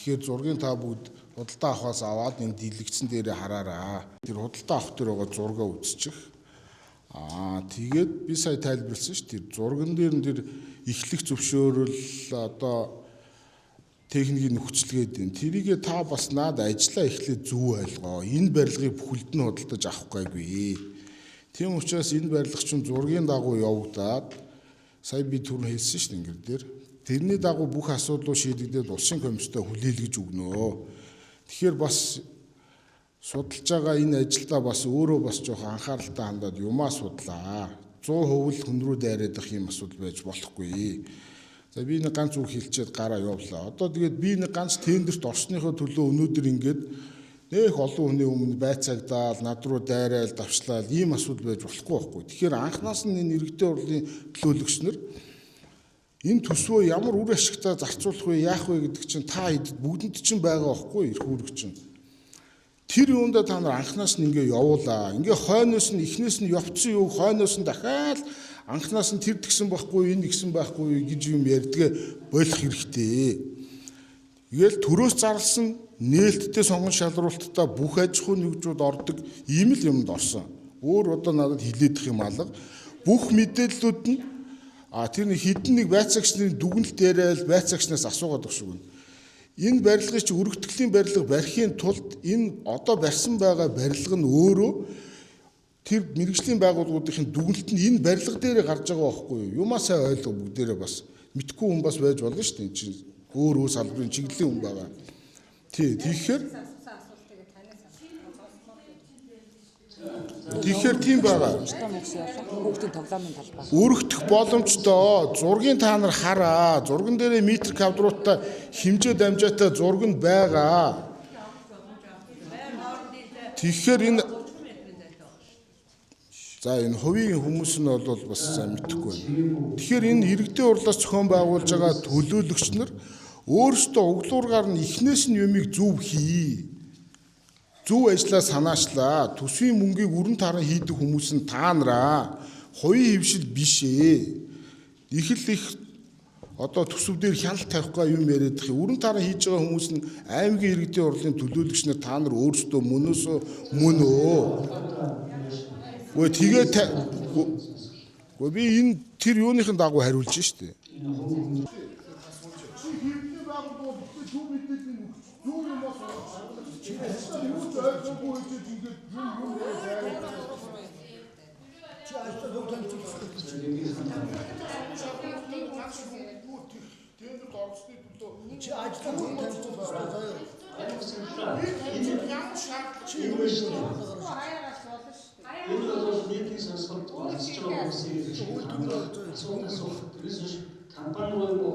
Тэгэхээр зургийн та бүгд худалдаа авахаас аваад энэ дийлэгдсэн дээрээ хараараа. Тэр худалдаа авах дээр байгаа зургаа үзчих. Аа, тэгээд би сая тайлбарласан шүү дээ. Тэр зурган дээр нь тэр эхлэх зөвшөөрөл одоо техникийн нөхцөл гэдэг юм. Тэрийгээ та бас наад ажлаа эхлээд зөв ойлгоо. Энэ барилгыг бүхэлд нь худалдаж авах гайгүй. Тийм учраас энэ барилга чинь зургийн дагуу явагдаад сая би түрүү хэлсэн шүү дээ ингэр дээр. Тэрний дагуу бүх асуудлууд шийдэгдээд улсын комисстой хүлээлгэж өгнө. Тэгэхээр бас судалж байгаа энэ ажилдаа бас өөрөө бас жоохон анхааралтай хандаад юмаа судлаа. 100% л хүн рүү дайраадах юм асуудал байж болохгүй. За, би нэг ганц үг хэлчихэд гараа явлаа. Одоо тэгээд би нэг ганц тендерт орсныхоо төлөө өнөөдөр ингээд нэх олон хүний өмнө байцаагдаал, над руу дайраал, давчлаал ийм асуудал байж болохгүй байхгүй. Тэгэхээр анханаас нь энэ иргэдийн хурлын төлөөлөгч нар энэ төсвөө ямар үр ашигтай зарцуулах вэ, яах вэ гэдэг чинь та хэдэд бүгдэнд чинь байгаа байхгүй, эрх үүрэг чинь. Тэр юундаа та нар анханаас нь ингээ явуулаа. Ингээ хойноос нь эхнээс нь явцсан юу, хойноос нь дахиад анханаас нь тэр тэгсэн байхгүй, энэ гисэн байхгүй гэж юм ярьдгээ болох хэрэгтэй. Тэгэл төрөөс зарласан нээлттэй сонгон шалруулттай бүх аж ахуйн нэгжүүд ордог ийм л юмд орсон. Өөр одоо надад хилээдэх юм алга. Бүх мэдээллүүд нь тэр нэг хідэн нэг байцаагч нарын дүгнэлт яриад байцаагчнаас асуугаад багш шүү. Энэ барилгыг чи өргөтгөлийн барилга барихын тулд энэ одоо барьсан байгаа барилга нь өөрөө тэр мэргэжлийн байгууллагуудын дүгнэлт нь энэ барилга дээрээ гарч байгаа байхгүй юу? Юмаа сайн ойлго бүгдээрээ бас мэдхгүй хүн бас байж болно шүү дээ. Энэ чинь өөр өөр салбарын чиглэлийн хүн байгаа. Тий, тэгэхээр тийм байгаа. Хүүхдийн тоглоомын талбай. Өргөтөх боломжтой. Зургийн та нар хараа. Зурган дээрээ метр квадраттай хэмжээ дамжаатай зураг нь байгаа. Тэгэхээр энэ за энэ хувийн хүмүүс нь бол бас сайн мэдэхгүй байна. Тэгэхээр энэ иргэдийн хурлаас зохион байгуулж байгаа төлөөлөгч нар өөрсдөө углуургаар нь эхнээс нь юмыг зөв хий. Зөв ажлаа санаачлаа. Төсвийн мөнгийг өрн таран хийдэг хүмүүс нь та нараа. Хувийн хэвшил биш ээ. Их л их одоо төсөв дээр хяналт тавих га юм яриад их өрн таран хийж байгаа хүмүүс нь аймгийн иргэдийн хурлын төлөөлөгч нар та нар өөрсдөө мөнөөсөө мөн өө. Үгүй тэгээ үгүй би энэ тэр юуныхын дагуу хариулж штэ. Чи ажлаа зөв танилцуулах хэрэгтэй заяа. Энэ бол нийтийн сонсголт оролцож байгаа хүмүүсийн асуулт асуулт. Тэрнээс биш компани буюу